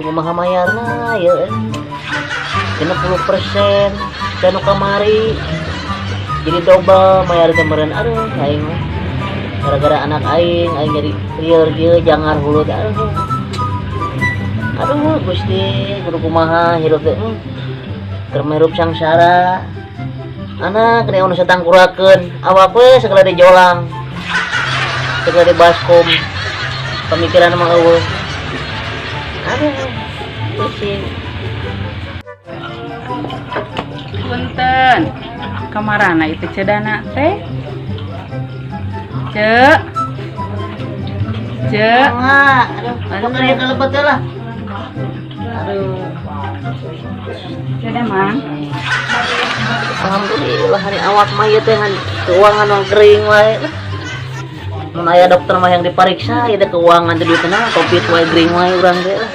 Kumaha mayarna ya? 60% dan kamari jadi double mayar kemarin. Aduh, aing mah gara-gara anak aing, aing jadi lieur kieu jangan hulu. Aduh, aduh, Gusti, kudu kumaha hirup teh? Keur hirup sangsara, anak kena nu satangkurakeun, awak we segala dijolang, segala dibaskom, pemikiran mah euweuh. Aduh, pusing. Punten. Kamarana itu cedana teh? Cek. Cek. Enggak, aduh, aduh, kan kalebet lah. Aduh. Ceda, Mang. Alhamdulillah, hari awak mah ieu teh ngan keuangan mah gering wae lah. Mun aya dokter mah yang dipariksa ieu teh keuangan teh duitna Covid wae, gering wae urang teh lah.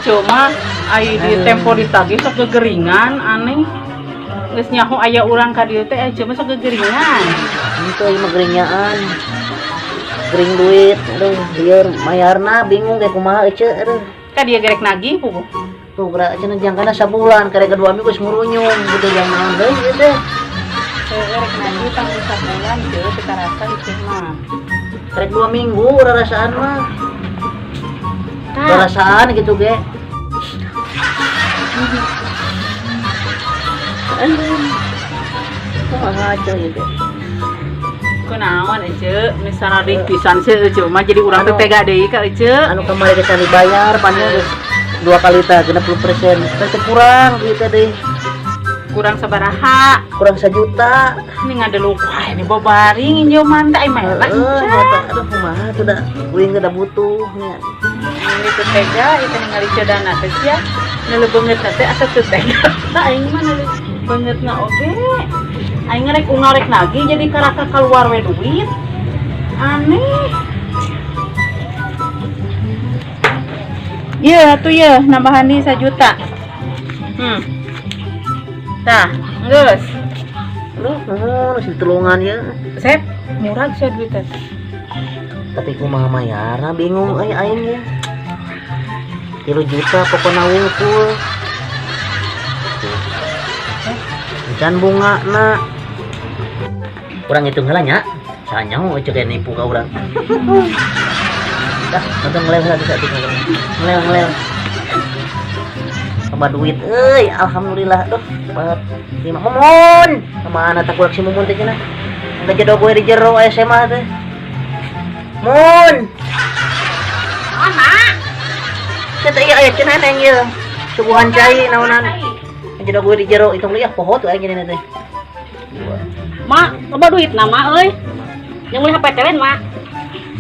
Cuma ai di tempo ditagih sok gegeringan, aneh. Geus nyaho aya urang ka dieu teh, cuma sok gegeringan. Itu ieu mah geringyaan. Gering duit, aduh, lieur mayarna, bingung kayak kumaha ece, aduh. Ka dieu gerek nagih puguh. Tuh gerak cenah jangkana sabulan, karek 2 minggu geus murunyung gitu, jang naon deui ieu teh. Gerek nagih tanggung sabulan teu teu karasa itu mah. Karek 2 minggu rarasaan mah. Rarasaan gitu ge. Aduh. Kumaha ece gitu. Kunaon ece, misalnya di pisan sih ece mah jadi urang teh tega deui ka ece. Anu kemarin kita dibayar panjang geus dua kali tah 60%. Teh kurang duit teh. Kurang sabaraha? Kurang 1 juta. Ini ngadeluk, wah, ini babari nginjeu manta ai mah lah. Heeh, nyata. Aduh, kumaha tuh da kuring teh da butuh nya. Ini teu tega itu ningali cedana teh sia. Neuleuh beungeutna teh asa teu tega. Aing mah neuleuh beungeutna oge. Aing rek unggal rek nagih jadi karaka keluar we duit. Aneh. Iya tuh ya, nambahan di 1 juta. Tah, geus. Aduh, nuhun si tulungan ya. Sep, murah sih duit teh. Tapi kumaha mayarna, bingung euy aing ya. 3 juta pokona wungkul. Can bunga na. Kurang hitung heula nya. Sanyaho euy kayak nipu ka urang. Dah, nonton ngelel heula bisa tuh ngelel. Ngelel ngelel. Tambah duit euy, alhamdulillah. Duh, 4 5 Mumun. Kemana tak kurang si Mumun teh cenah? Enggak jodoh gue di jero SMA teh. Mun. Mana? Sia teh ieu aya cenah neng ieu. Suguhan cai naonan. Jodoh gue di jero hitung deui ah, poho tuh aing jadi teh. Dua. Mak, loba duit nama euy. Yang meuli HP teh mak.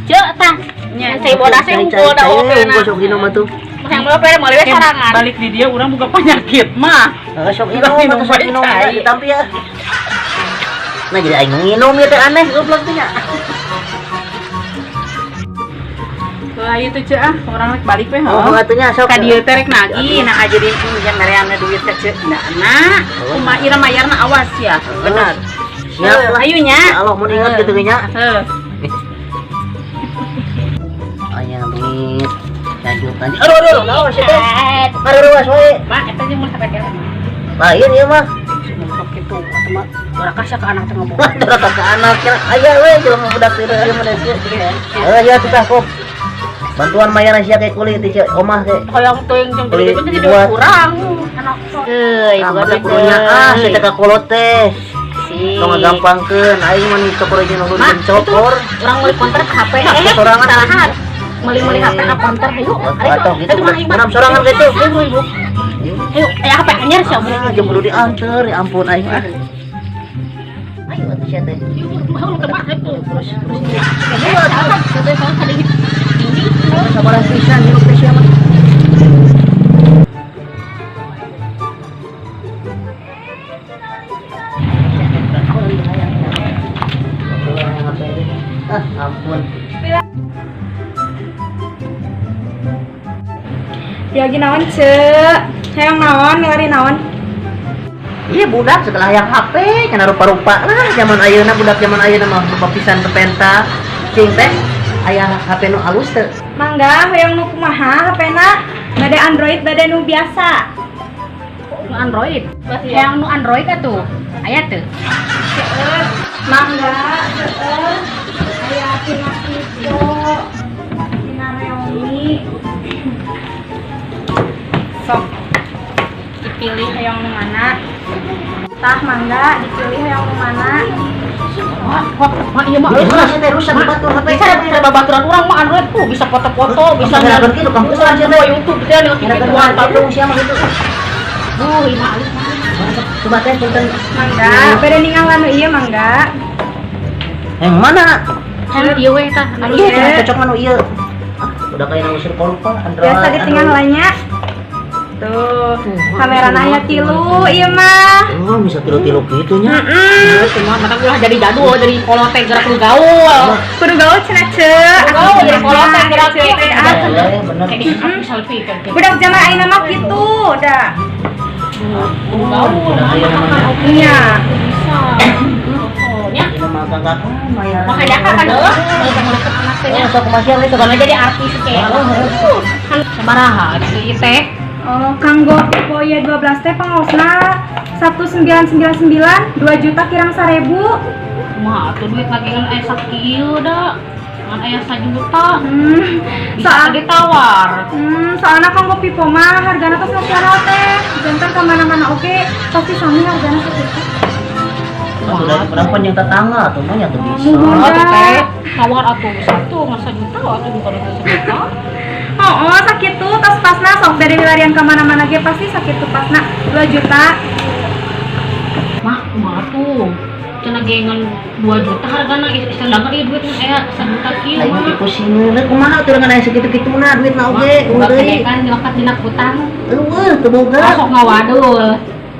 Cek tah. Nya. Yang saya bodas Cai, unggul da cai, oge na. unggul sok minum atuh. Mah yang meuli HP meuli we sorangan. Balik di dia urang boga penyakit mah. Heeh, sok minum Minum atuh, sok bae minum cai. Ditampi ya. Nah, jadi aing nginum ya teh, aneh goblok teh nya. Wah, itu cek ah, urang rek balik we Oh, heuh. atuh nya sok. Ka dieu teh rek nagih, nah jadi yang mereanna duit ka cek nah. Oh. Kumaha ira mayarna, awas ya. Benar. Siap lah. Ayo nya. Ya Allah, mun ingat gitu nya. Heuh. Aya duit 1 juta. Aduh aduh, aduh, naon sih teh? Aduh, aduh, wae. Mak, eta jeung meuli HP teh. Lain ieu mah. Sok kitu atuh mah. Doraka sia ka anak teh ngomong. Doraka ka anak kira aya we jelema budak teh ieu mah deh. Eh ya tuh kop. Bantuan mayar sia kayak kulit di omah ke. Hoyong teuing jeung Beli duit jadi dibuat. Kurang. Anak euy, Nah, boga mata duit kudunya ah, euy. si teh ka kolot teh. Si. Tong ngagampangkeun, aing mah nih cokor jeung nu Mak, cokor. Urang meuli konter HP. Eh, sorangan. Salahan. Meuli-meuli HP ka konter hayu. Atau gitu. Aduh, mah, Enam sorangan gitu. Ibu, ibu. Ayo, aya HP anyar sia beli. Ah, jeung kudu dianter, ya ampun aing ah. Ayo atuh sia teh. Terus terus. Ayo, atuh. Sabaran pisan hirup teh sia mah. Ah, ampun. Lagi naon, Cek? Hayang naon, milari naon? Iya, budak setelah yang HP kana rupa-rupa lah zaman ayeuna, budak zaman ayeuna mah rupa pisan pepenta. Cing teh aya HP nu alus teu? Mangga, hayang nu kumaha HP-na? Bade Android, bade nu biasa. Nu Android. Yang nu Android atuh. Aya teu? Seueur. Mangga, seueur. Aya tina Vivo, tina Realme. Sok dipilih yang nu mana. Tah, mangga dipilih yang nu mana. Wah, wah, wah, iya mah. Iya, sih teh rusak batur HP. Bisa bisa babaturan urang mah Android tuh bisa foto-foto, bisa Bisa gitu kampus aja nonton YouTube, bisa nonton Kira gitu. kira siapa gitu. Duh, ieu mah alus mah. Coba teh punten. Mangga, bade ningal anu ieu, mangga. Yang mana? Kan ieu we tah. Anu ieu cenah cocok anu ieu. Ah, udah kayak ngusir kolpa Android. Biasa ditinggal nya. Tuh, kamerana aya tilu ieu mah. Oh, bisa tilu-tilu gitu nya. Heeh. Itu mah mata ulah jadi jadul, jadi kolot teh gerak lu gaul. Kudu gaul cenah, Ceu. Kudu gaul jadi kolot teh gerak Ceu teh, ah. Eh, bener. Kayak di selfie kan. Budak zaman ayeuna mah kitu, da. Kudu gaul. Udah kayak namanya. Iya. Bisa. Nya, Ini mah kakak mayar. makanya kan heuh, kalau anak teh nya. Oh, sok masih itu Karena jadi artis kayak. Kan sabaraha sih teh? Oh, kanggo Vivo Y12 teh pangaosna 1999, 2 juta kirang 1000. Kumaha atuh duit lagi ngan aya sakieu da. Ngan aya sajuta. Bisa Soal ditawar. Soalnya kanggo Vivo mah hargana tos nasional teh. Janten ka mana-mana oke, pasti sami hargana sakitu. Udah kurang panjang tetangga tuh mah ya tuh bisa. Muhun. Atuh teh, tawar atuh satu ngan sajuta atuh bukan sajuta. Oh, sakitu tos pasna, sok dari milarian ka mana-mana ge pasti sakitu pasna 2 juta. Mah, kumaha tuh? Cenah ge ngan 2 juta hargana sedangkan ieu duit ngan aya sajuta kieu Aing mah. mah pusing kumaha tuh dengan aya sakitu-kituna duitna oge, Mah, deui. kan dilekat dina kutang. Eueuh, teu boga. Masuk ngawadul.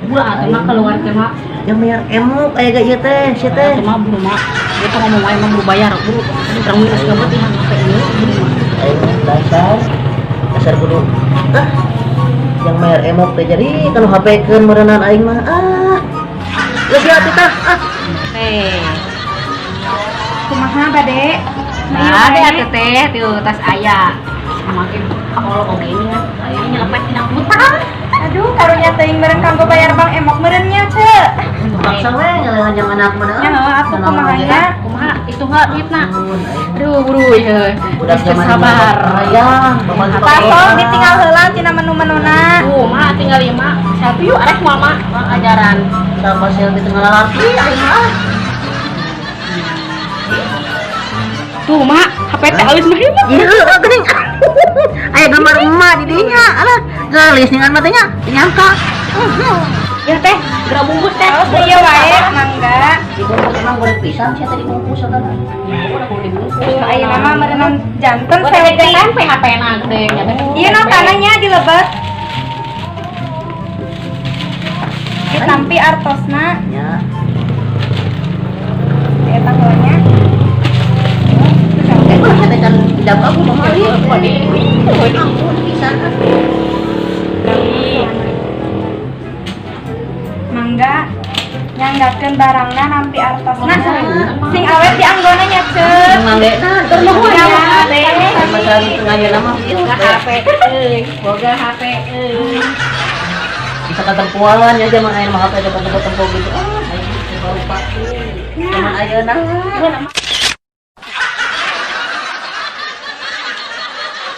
Ulah atuh mah keluar teh mah. Yang bayar emok aya ga ieu teh, si teh. Atuh mah buru mah. Dia tuh ngomong wae mah buru bayar. Buru urang minus gabet ieu HP ieu. Aing dasar dasar kudu ah yang bayar emok teh jadi kalau HP keun meureunan aing mah ah. Geus ya atuh tah. Ah. Teh. Kumaha bade? Nah, ada atuh teh tuh tas aya. Make kaolo oge ini kan. Aya nyelepet dina kutang. Aduh, karunya teuing meureun kanggo bayar bank emok meureun nya, Ceu. Paksa we ngalehan yang anak mana. Ya, heuh, atuh kumaha nya? Kumaha itu enggak duitna? Aduh, buru ya. Udah Geus sabar. Hayang, pembantu Pasok ditinggal heula tina menu-menuna. Tuh, mak tinggal ieu mak. Selfie yuk arek moal mak, mak ajaran. Sama selfie tengah lalaki aing mah. Tuh, mak, HP teh alus mah ieu. Iya, geuning. Aya gambar emak di dinya. Alah, geulis ningan mah teh nya, teu nyangka. Ya teh, geura bungkus teh. Oh, iya wae, mangga. Dibungkus emang goreng pisang sia teh dibungkus saudara. Udah kudu dibungkus. Tuh, ayeuna mah meureun janten Gua teh selfie. tempe HP-na gede nya teh. Ieu notana nya dilebet. Ditampi artosna, Ya. eta heula nya. Eh, ulah teh kan tidak aku mah. Ampun pisan. Mangga nyanggakeun barangna nampi artosna. Sing awet dianggona nya, Ceu. Manggena Nuhun ya. Sama sari tengah nya mah ieu Boga HP euy, boga HP euy. Bisa katempuan ya zaman aya mah HP ada tempo gitu. Ah, aing lupa. Zaman ayeuna.